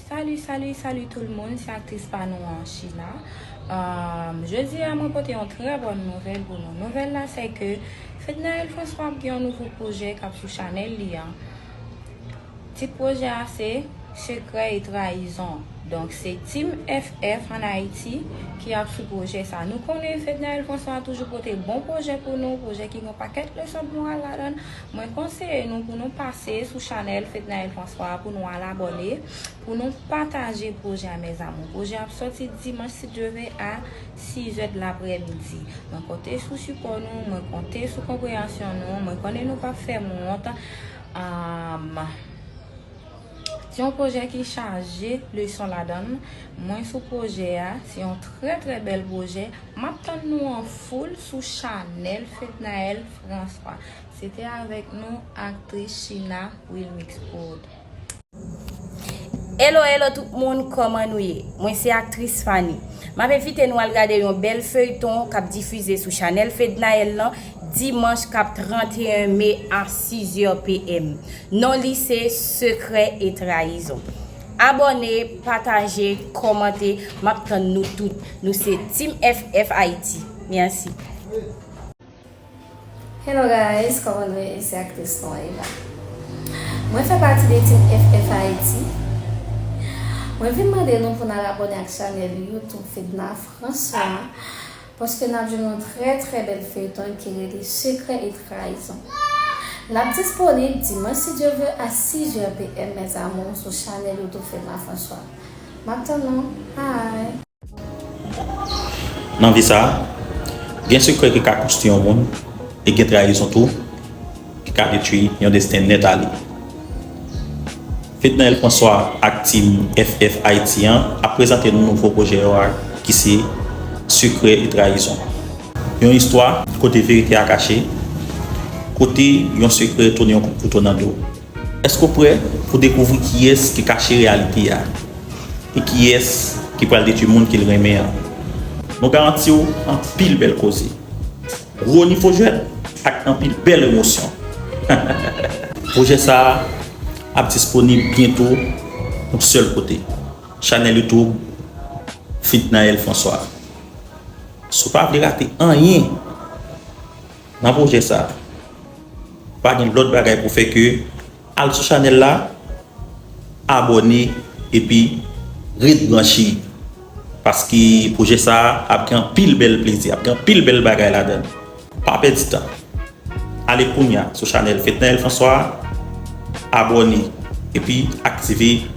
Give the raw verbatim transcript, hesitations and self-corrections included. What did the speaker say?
Salut, salut, salut tout le monde, c'est actrice pa nou an, China. Euh, jodi a, mwen pote yon trè bòn nouvèl pou nou. Nouvèl la, se ke Fednaelle François ap gen yon nouvo pwojè k ap sou chanèl li an. Tit pwojè a se Secret et Trahison. Donk, se Team F F an Ayiti ki ap sou pwojè sa. Nou konnen Fednaelle François toujou pote bon pwojè pou nou, pwojè ki gen pakèt leson de moral ladan l. Mwen konseye nou pou nou pase sou chanèl Fednaelle François pou nou al abòne, pou nou pataje pwojè a, mes amours. Pwojè a ap sòti dimanch, si Dye vle, a sizè de laprèmidi. Mwen konte sou sipò nou, mwen konte sou konpreyansyon nou, mwen konnen nou p ap fè m wont. Um, se yon pwojè ki chaje leson ladan l. Mwen sou pwojè a, se yon trè, trè bèl pwojè. M ap tann nou an foul sou chanèl Fednaelle François. Se te avèk nou, aktris China Wilmix Prod. Hello, hello tout moun, kòman nou ye? Mwen se aktris Fanny. M ap envite nou al gade yon bèl feyton k ap difize sou chanèl Fednaelle lan dimanch k ap trannteyen me a sizè p m. Non li se Secret et Trahison. Abòne, pataje, kòmante, m ap tann nou tout. Nou se Team F F Ayiti. Mèsi. Hello guys, kòman nou ye? Se aktris nou Eva. Mwen fè pati de Team F F Haiti. Mwen vin mande nou pou n al abòne ak chanèl YouTube Fedna François, paske n ap jwenn yon trè trè bèl feyton ki rele Secret et Trahison. L ap disponib dimanch, si Dye vle, a sizè p m, mes amours, sou chanèl YouTube Fedna François. M ap tann nou. Hi! Nan vi sa a, gen sekrè ki ka konstwi yon moun e gen trayizon tou ki ka detwi yon desten nèt ale. Fednaelle François ak Team F F Haiti an ap prezante nou nouvo pwojè yo a ki se Secret et Trahison. Yon istwa kote verite a kache, kote yon sekrè tounen yon kout kouto nan do. Èske w prè pou dekouvri kiyès ki kache reyalite a e kiyès ki pral detwi moun ke l renmen an? Nou garanti w anpil bèl koze, gwo nivo jwèt ak anpil bèl emosyon. Pwojè sa a ap disponib byento yon sèl kote, chanèl YouTube Fednaelle François. Si w pa vle rate anyen nan pwojè sa a, pa gen lòt bagay pou fè ke al sou chanèl la, abòne epi ret branche, paske pwojè sa a ap gen anpil bèl plezi, ap gen anpil bèl bagay ladan l. Pa pèdi tan. Ale kounya sou chanèl Fednaelle François, abòne epi aktive